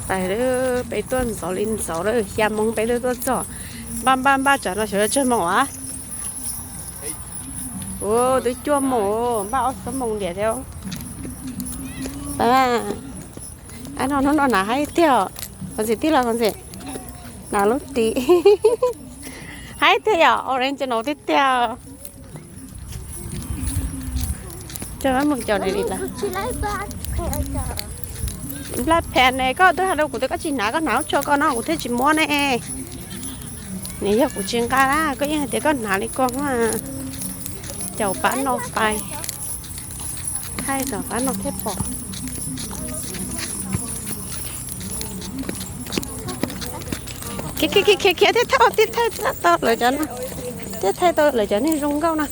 Pais lawm, peb tuaj ntxov li ntxov lawm, xya moos peb twb tuaj txog. Npaj npaj npaj, tsam no xyov yuav tsawg moos as. Ua twb cuaj moos, npaj ob xuab moos ntiam thiab. Pais, ab no hnub no hnav haib tiag. Qhov ntxim tij los qhov ntxim, hnav lub ris. Haib tiag yom, orange no tiag tiag. Coj mus coj li lawm. Black pants ne, koj twb hais rau kuv tias koj tsis hnav, koj hnav lub tsho koj no kuv thiaj tsis muab ne. Nws yog kuv tsis nqa na, koj yeej hais tias koj hnav li ko. Caum pab no pais, thaij tom pab no thiaj pom. Khiav khiav khiav khiav, thiaj thaij, thiaj thaij tau lawv cov no, thiaj thaij tau lawv cov neeg zoo nkauj no.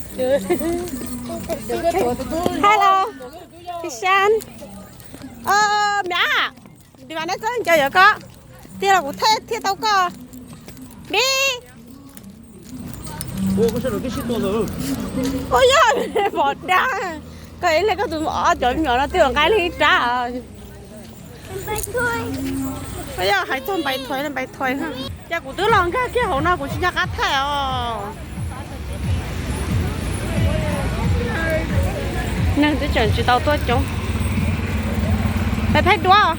Hello, Kishan. Miam, nco yog koj, tiag los kuv thaij thiaj tau koj. Bi. Ua yog pom dag, koj ib leeg koj tus ob cov me nyuam no twb nqa ib leeg ib rab. Yog hais txog npais thuais, npais thuais, ces kuv twb los nkag kiag hauv no kuv tsis nco qab thaij os. Neeg twb tseem tsis tau tuaj coob. Pais thaij duab.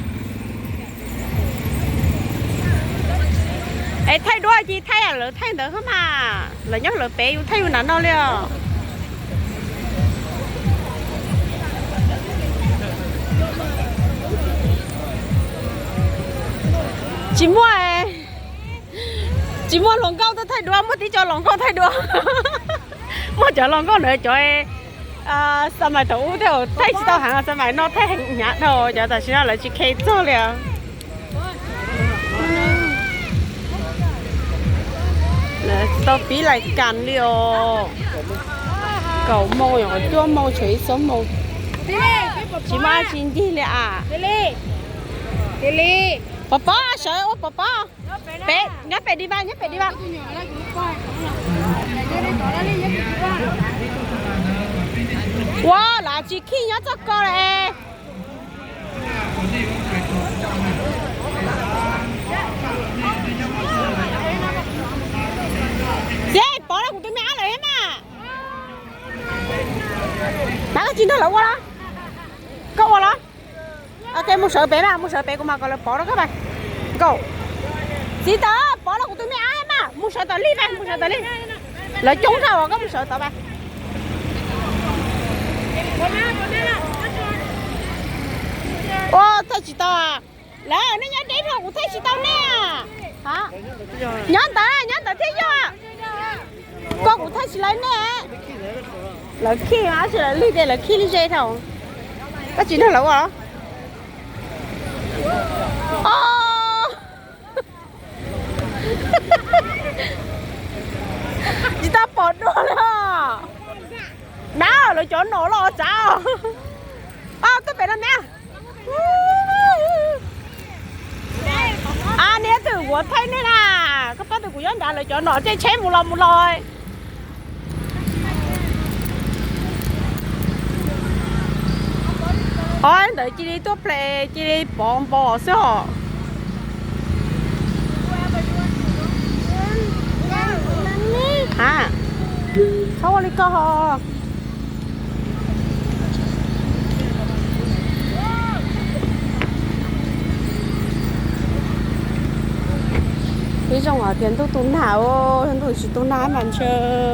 Es thaij duab ces thaij lawv thaij ntawd xwb mas, lawv nyob lawv pem, yus thaij yus nram no li os. Tsis muaj, tsis muaj hluas nkauj tuaj thaij duab, muaj tib co hluas nkauj thaij duab. Muaj cov hluas nkauj ntawd cov xa mais thaum ub thiab thaij tsis tau heev, xa mais no thaij heev hnyav dhau, cov tam sim no lawv tsis khe txog li os. Tsis tau pib lais kas li os. Kaum moos yog cuaj moos tsheem ib xuab moos. Tsis muaj dab tsi ncig li as. Pov pob, sawv ua pov pob. Pem, nyob pem di va, nyob pem di va. Ua, lawv tsis khij nyob txoj ko lawm. Ces pov rau kuv tus me ab lawm thiab mas. Nab, koj tsis nrog lawv ua los? Koj ua los? Ok, mus sawv pem mas, mus sawv pem kuv mam kom lawv pov rau koj pais. Nkauj, txiv tawm, pov rau kuv tus me ab mas, mus sawv tom lij pais, mus sawv tom lij. Lawv coob dhau, koj mus sawv tod pais. Ua, thaij tsis tau. Lawv, nej nyob deb dhau kuv thaij tsis tau nej. Nyob ntawd, nyob ntawd thiaj yog. Koj kuv thaij tsis laib nej. Lawv khij, lawv lig tias lawv khij ze dhau. Koj tsis nrog lawv ua los? Tsis tau pom dua li. Nab, lawv cov nom los tsav. Tuaj pem no na. A, nej twb ua thaij nej na. Koj pab tus kuv nyob nrad, lawv cov nom tej tsheb mus los mus los. Os, ntawd cia li tuaj ple, cia li pov npo xwb os. A, txhob ua li ko ho. Ib zoo tias ntuj tu nag, ntuj tsis tu nag mas ntshe